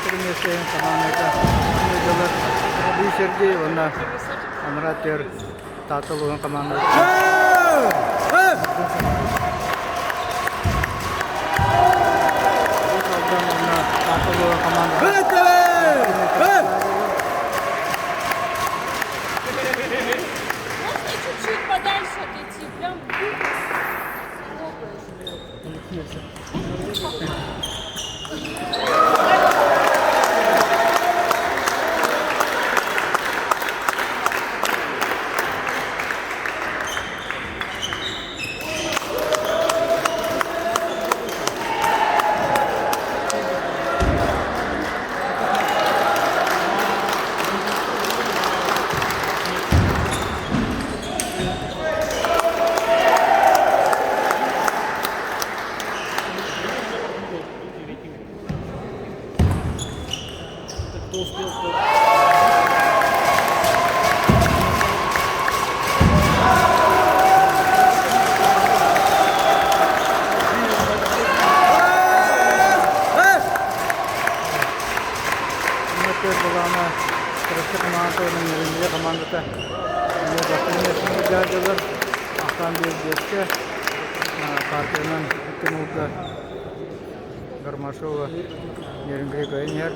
Бастакы миэстэ хамаандата дьоллор Lee Сергей уонна анараа өттүгэр Таатта улууһун хамаандата. Уус Алдан уонна Таатта улууһун хамаандата. Можно чуть-чуть подальше отойти? Прям хлопаешь. Кто успел, кто... Былаана Чурапчы хамаандата уонна Нерюнгри хамаандата эмиэ бастыҥ миэстэни дьаһайдылар. Ахсаан биэрбиэккэ партиянан икки нулга Гармашова Нерюнгри кыайан иһэр.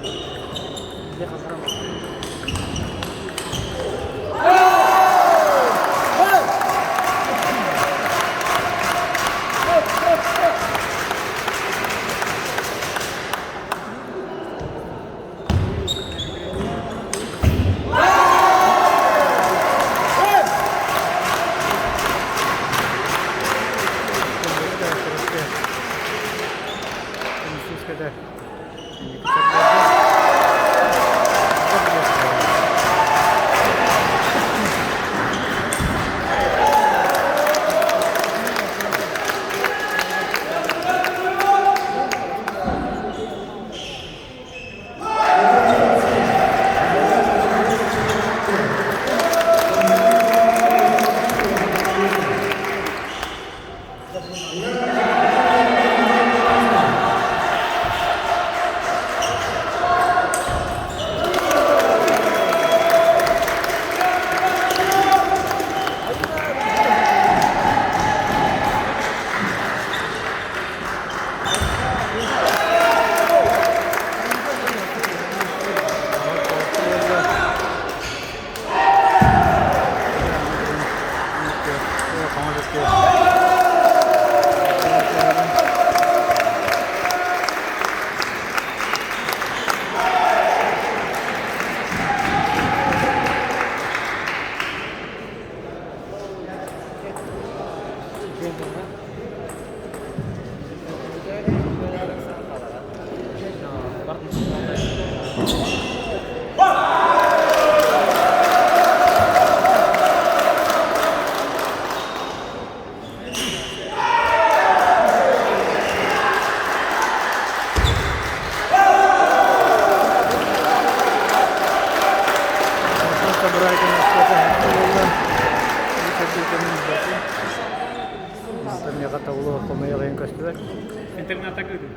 Интерната кыды.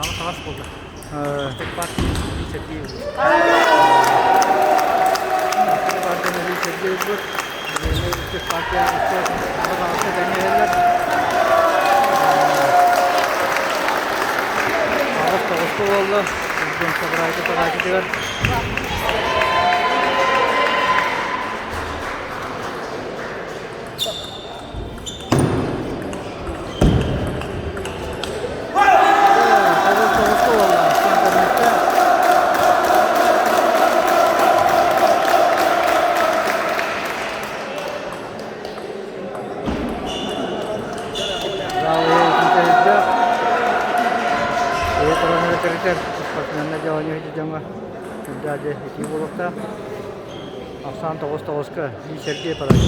Аҕа хаҕас буолла. Аҕыс тоҕуска буолла. Дьон собрайга таҕаачытыгар. Тоҕус тоҕуска буолла. Интернетте. Кэрэтэр спортсменнар дьоҕонньо дьоҥҥо үрдэ дьэ итии буолуохтаах. Ахсаан 9-9-ка Ли Сергей подача.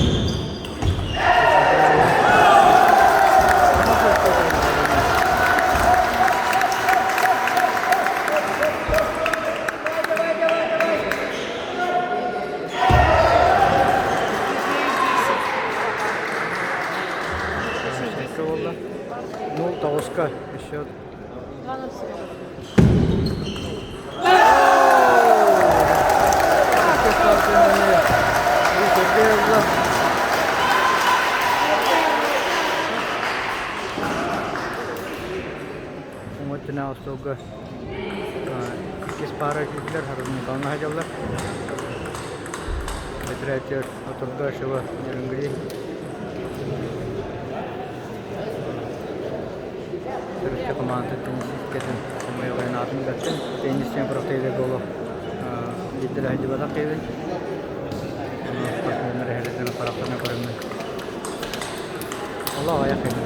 Буолла. 0-9-ка счет. Уҥа остуолга иккис паара киирдилэр, Харымньыкалана сылдьаллар. Бэтэрээттэр Отургашева, Нерюнгри. Төрүччү команда теннисисткэтин хомойуоҕайын аатын бэртин. Теннис диэн күрэхтэһиилэргэ олох биирдэ сылдьыбатах киһибин. Спортсменнар эһэлэртэн харахтарынан көрөммүн. Олох аҕыйах киһи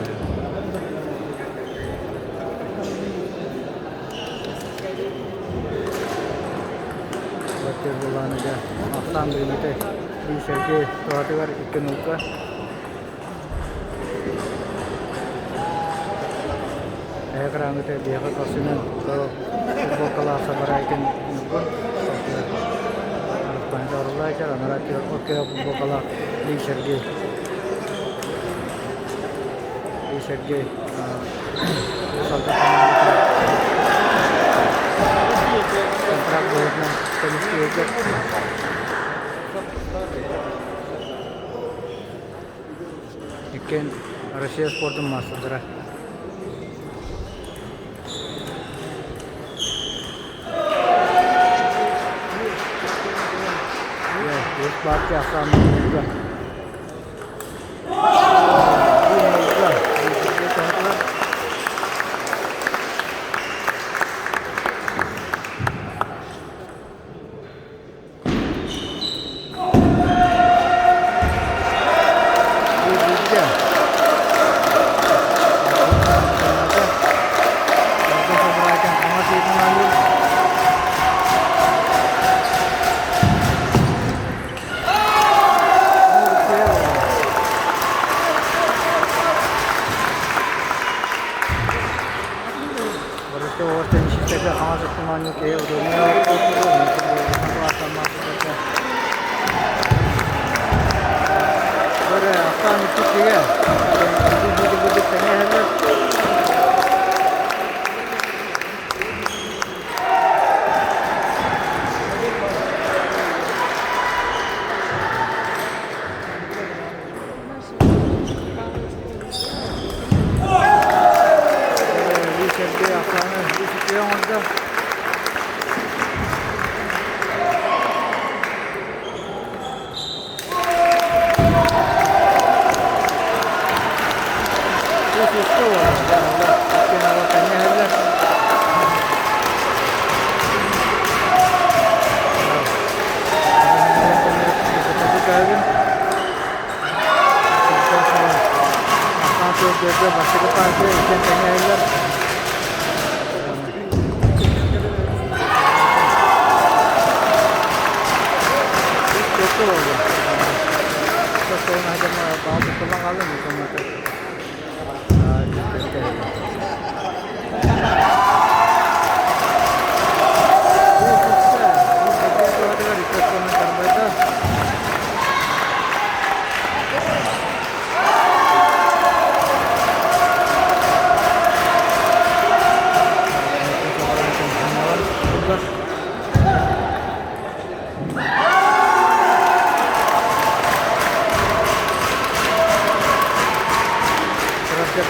Бачча буоллаҕына дьэ ахсаан билиҥҥитэ Ли Сергей туһатыгар икки нуукка. Эһэ кыраангыта биһиэхэ көрсүнэн футболкалаах Сабарайкин Ньургун Арыспанча анараа өттүгэр футболкалаах Ли Сергей. Ли Сергей Контракт быһыытынан көмүскүүргэ Иккиэн Россия спордун маастардара. Үс партия ахсааннаах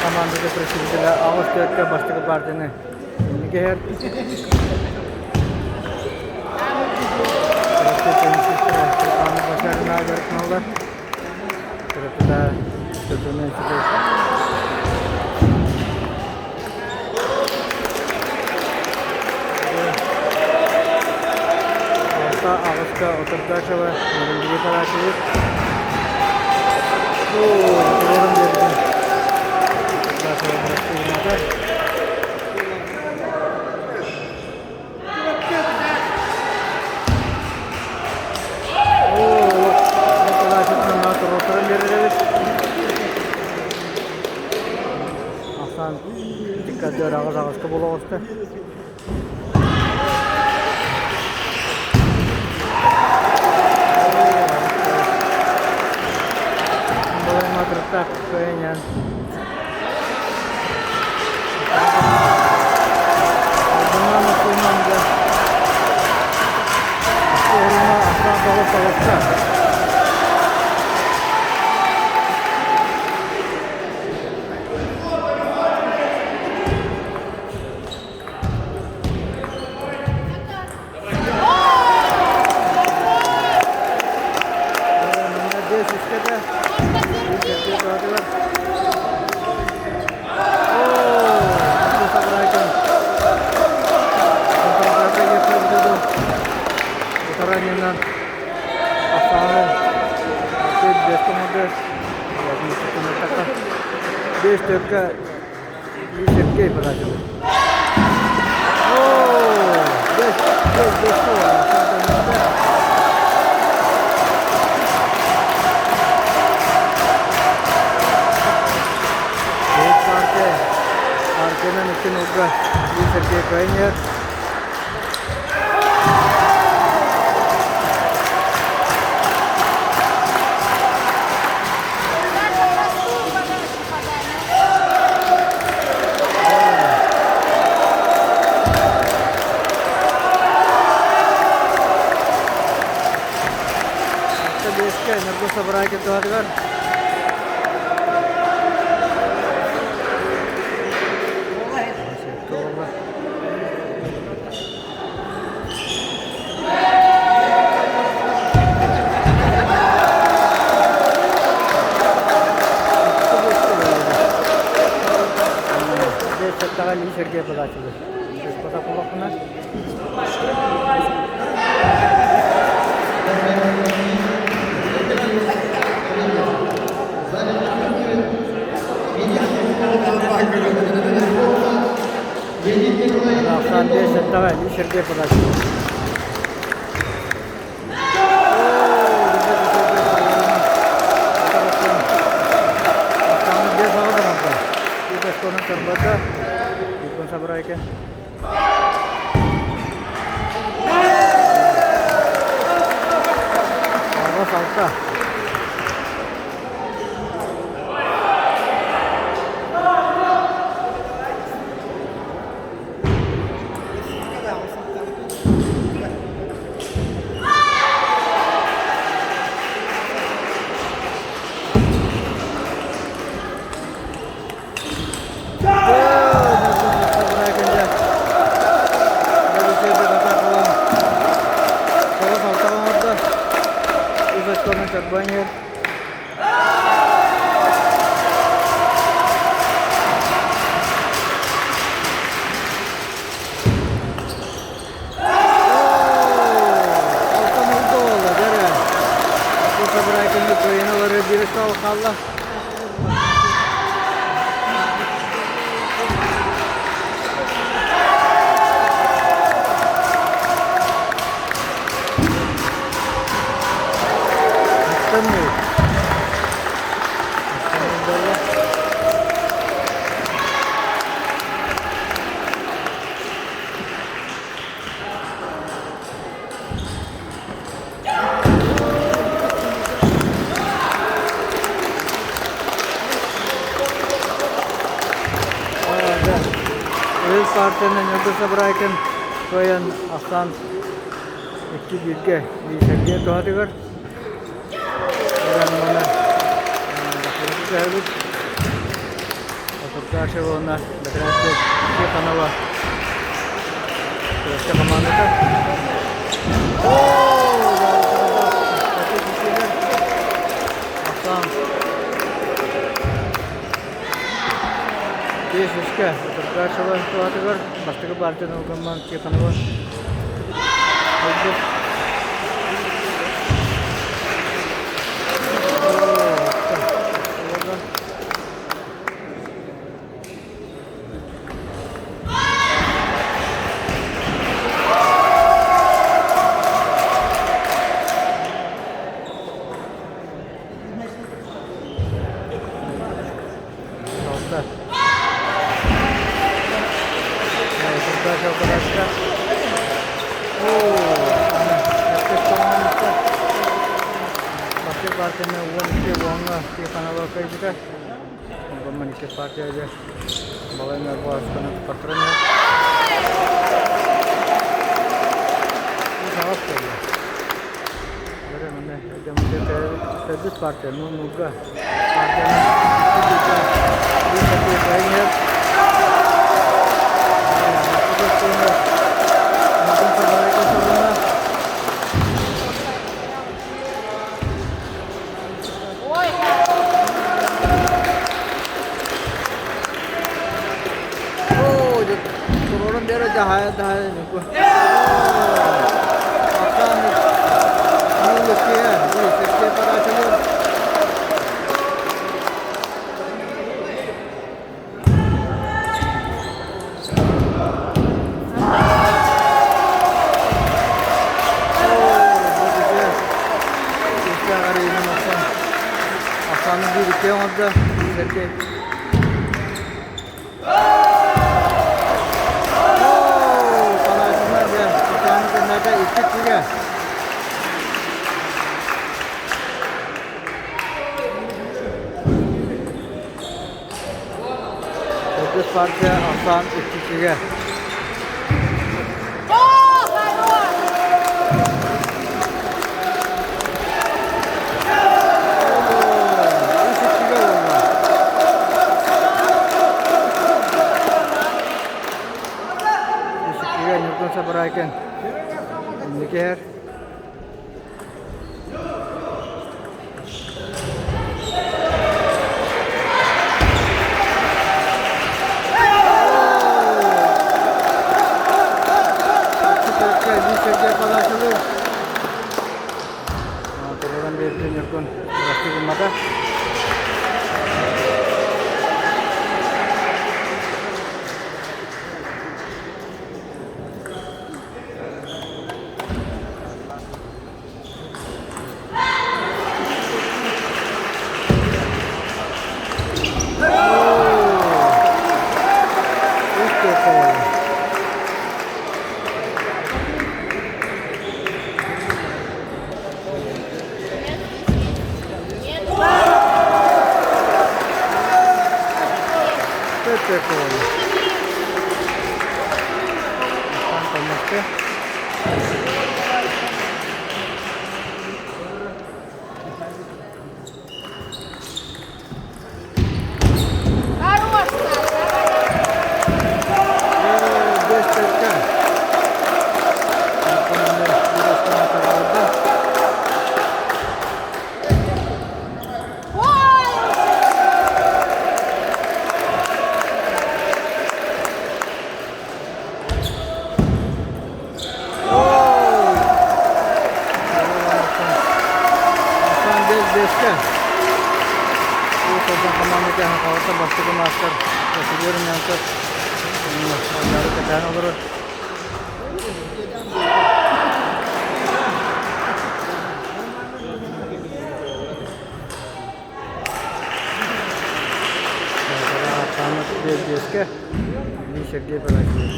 Командата представителя аҕыс түөрткэ бастакы партияны инникиһэр. Алта аҕыска Отурдашева Нургири Тарасевич. Туруоран биэрдим. Отурдашева бырастыгыната. Ахсаан икки аҕыс аҕыска буола оҕуста. Балайматырыктаах кыайан Саша, простую подачу подай. Подача, подача. Оо, Бастакы партияны 12 уоҥҥа Тихонова кыайбыта. Онтон иккис партия дьэ балайна буоласканы патрон Саҕас буолла. Төрдүс партия нуга партияны Ой, Оо, туруоран биэрэ дьаһайа дьаһайа ньукку. Ахсаан Ньуулуккуйа, Сергей Парачылыр. Ахсааны биир икки оҥордо Сергей. Палаачыннар дьэ, Ахсааны кэннээтэ икки иккигэ. Төрдүс партия ахсаан иккисигэ. О, хорош! Үс иккигэ буолла. Үс иккигэ Ньургун Сабарайкин инники иһэр. Туруран биэрдин Ньургун бырастыы гыммата. Нет. Хорош, Саш, давай. Ой! Бэскэ Уус-Алдан хамаандата Хахалата бастакы маастар Василий Румянцев оонньоору кэтээн олорор. Биэскэ Сергей Парасилов.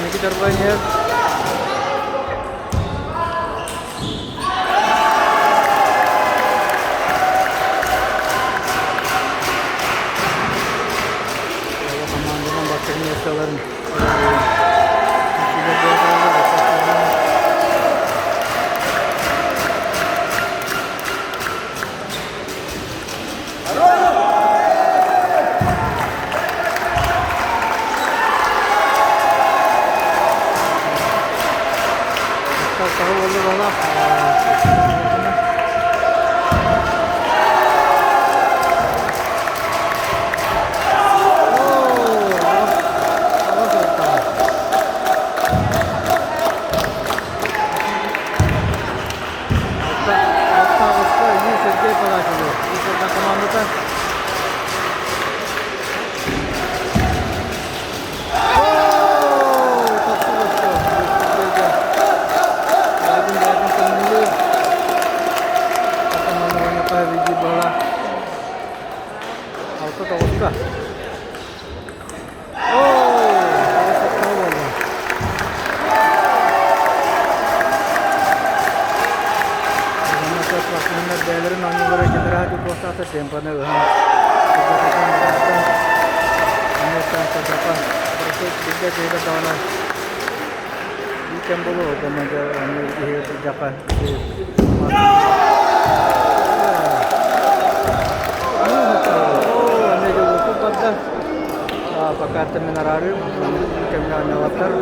Никита Арбанев. Команданан бастакы миэстэлэрин Спортсменнар бэйэлэрин оонньуулара итиннэри тутуохтаахтар темпаны ыһан билбэт киһи даҕаны биир кэм буолуо уонна дьэ оонньуур киһи сылдьахха Пока мин араарыым, кэмҥэ оонньооботтор.